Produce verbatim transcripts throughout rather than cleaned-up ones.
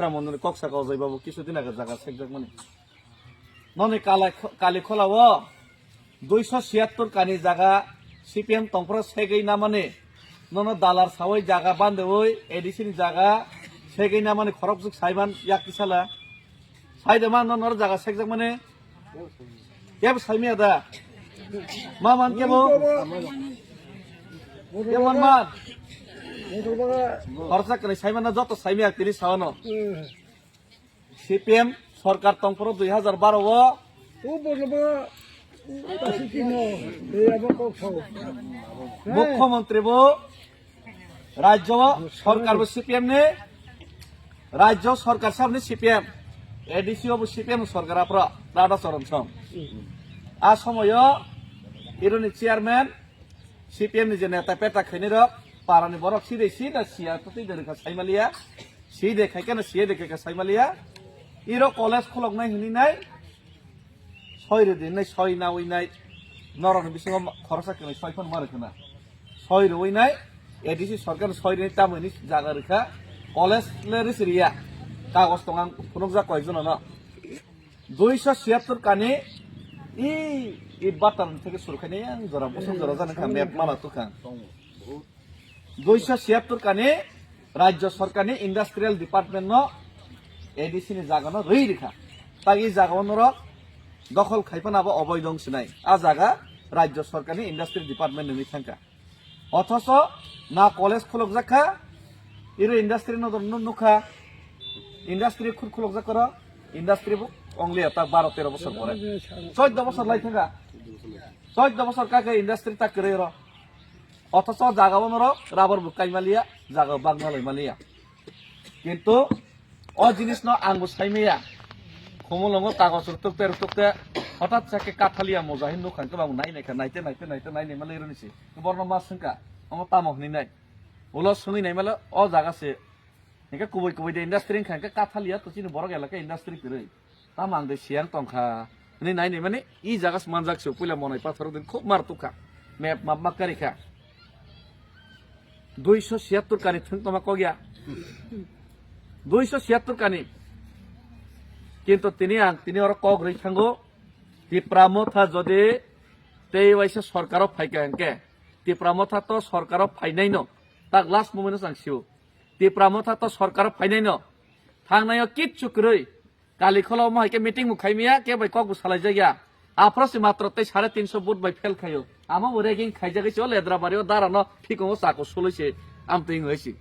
Ramon kok saka ojai babu kisu din age jaga sekjak mani. Noni kala-, Kalikhola o duiso siyattor kani jaga C P M tongphro segwi namani. Nono dalar sawi jaga bandewi A D C ni jaga segwi namani khorok jwk saiman yak tisala. Saide man nono jaga sekjak mani. Kebo saimaya da? Ma man kebo? Kebo man man? Khorsa kwrwi saimana joto saimaya tini sawano. C P M sorkar tongphuru dui hajar baro o. Mukhyamantri bo Rajyo sorkar bo C P M ni, rajyo sorkar sab ni C P M, A D C o bo C P M sorkar apra, Radha Charan Song. A somoyo ironi chairman, C P M ni je neta peta khaini rok, para ni borok si de si na siya, to twi de rikha saimaliya, si de khai kana siya de khai ka saimaliya, iro college khulok nai hini nai, soi rwdi hinwi soi nawi nai norokni bisingo ma-, khoroksa kwnwi soi phano ma rwkha na. Soi rwwi nai A D C sorkar soi rwwi tamo hinwi jaga rwkha. College le rwsi rwya. Kagoj tong ang phunukjak koyekjono no. Duiso siyattor kani i, i batar theke surkhaini yang jora bosong jora jani kha map mala tukha. Duiso siyattor kani rajyo sorkarni industrial department no A D C ni jaga no rwi rikha. Tagi jaga o norok dokhol khai phano abo oboidong sinai. A jaga rajyo sorkarni industrial department ni thangkha. Othoso na college khulokjak kha, iro industry no dor nukha, industry khur khulokjak koro, industry bo only ta baro tero bosor pore. Choddo bosor lai thangkha. Choddo bosor kake industry ta kwrwi ro. Othoso jaga o norok rubber bo kai maliya, jaga bagna lai maliya. Kintu o jinis no ang bo sai maya. Khumulwngo kagoj rwtwk te rwtwk te hotat sa khe kathaliya moja hin nukha hwnkhe bo nai nai kha, naite naite naite nai nai maliya rwni se. Borno ma swngkha, omo tamo hwnwi nai. Ulo swngwi nai male o jaga se. Hwnkhe kubui kubui de industry wngkha hwnkhe kathaliya to chini borok elaka industry kwrwi. Tamo ang de siyang tongkha. Hwnwi nai nai mani, i jaga se manjak se, puila Monai pathor din khub mar tukha. Map map ma kari kha. Duiso siyattor kani thwng tongma kok ya. Duiso siyattor kani. Kintu tini ang, tini oro kok rwi thango. Tipra Motha jodi tei waisa sorkaro phaikha hwnkhe, Tipra Motha to sorkaro phainai no. Tak last moment o chang sio. Tipra Motha to sorkaro phainai no. Thangnaio kitchu kwrwi. Kali kholo omo hai khe meeting bo khai maya, khe bai kok bo salai jak ya. Aphro se matro tei sare tinso vote bai fail khaio. Amo bo ragging khaijagwi se o Ledrabari o dara no phikongo chako suloi se amtwi wngwi se.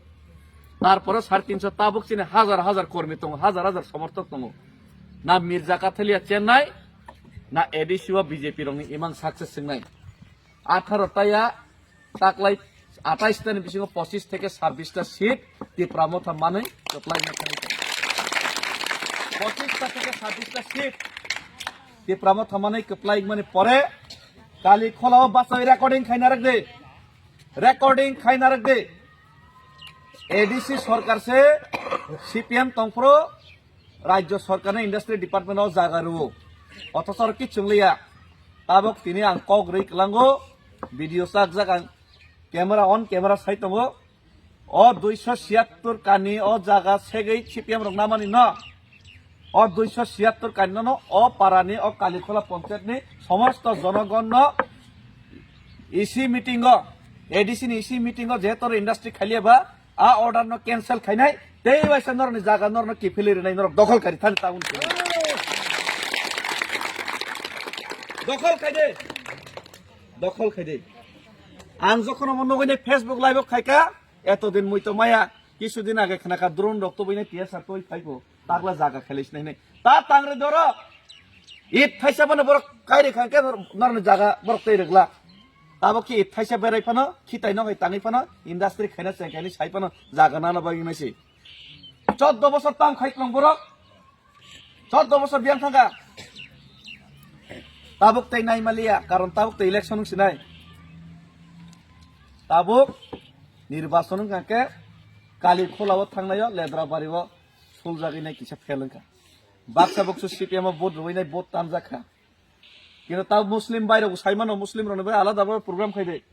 Tarpore sare tinso tabuk chini hajar hajar kormi tongo, hajar hajar somorthok tongo. Na Mirza Kathalia chennai, na A D C o B J P rokni imang success wngnai. Atharo taya taklai atais ta ni bisingo pochis theke sabbish ta seat Tipra Motha manwi kwplai ma thangwi tongo. Pochis ta theke sabbish ta seat Tipra Motha manwi kwplai mani pore Kali kholo bachawi recording khai narwk de. Recording khai narwk de. A D C sorkar se C P M tongphuru Rajyo sorkarni industry department o jaga rwo. Othocho aro kichung liya. Tabok tini ang kok rwi kwlango, video chak jak ang camera on camera sai tongo. O duiso siyattor kani o jaga segwi C P M rok namani no. O duiso siyattor kani no, no o parani o Kalikhola ponchayat ni somosto jonogon no E C meeting o, A D C ni E C meeting o jehetu industry khaliya ba, a order no cancel khainai, tei waisa norni jaga norno kiphilwi rwnai, norok dokhol kari thani tabuk. Dokhol khaide. Dokhol khaide. Ang jokhon omo nugwini Facebook live o khaika, eto din mui to maya, kisu din age khnakha drone rok tubui nai T S R twi phaibo. Takla jaga khelai sinai hinwi. Ta tangri doro. It thaisa bono borok kairi kha khe norni jaga borok tei rwgla. Tabok khe it thaisa berai phano, khitai no hai tangwi phano, industry khaina cheng khaini sai phano jaga nana bagwi nai se. Choddo bosor tam khai tong borok. Choddo bosor biyang thangkha. Tabok tei nai maliya, karon tabok tei election wng sinai. Tabok nirbachon wng kha khe Kali khulao thangnaio Ledrabari o suljagwi nai kisa fail wng kha. Baksa buksu C P M o vote rwui nai vote tanjak kha. Kino ta Muslim bai rok sai mano, Muslim rok ni bai alada bai program khai de.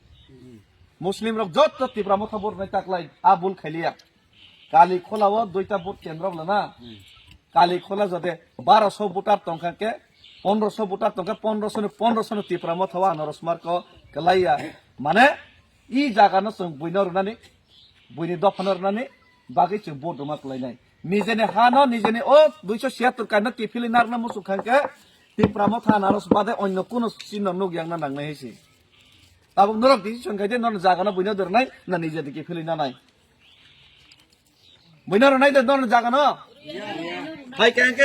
Muslim rok jotto Tipra Motha vote nai taklai a bul khailiya. Kali Khola o duita vote kendro bwla na. Kali Khola jode barosho voter tongkha khe, pondrosho voter tongkha, pondrosho ni, pondrosho ni Tipra Motha o ano rosmarko kelaiya. Mane, i jaga no chwng buino rwnani, buini dopha no rwnani, bagwi chwng vote rwma kwlainai. Nijeni ha no, nijeni o duiso siyattor kaino kiphilwi narwkna muchung kha khe, Tipra Motha ano ros bade onno kuno chino nuk yang na nangnai hai se. Tabuk norok decision khai de, nono jaga no buino dornai, na nije de kiphilwi nanai. Buino rwnai de, nono jaga no. Hai khe ang khe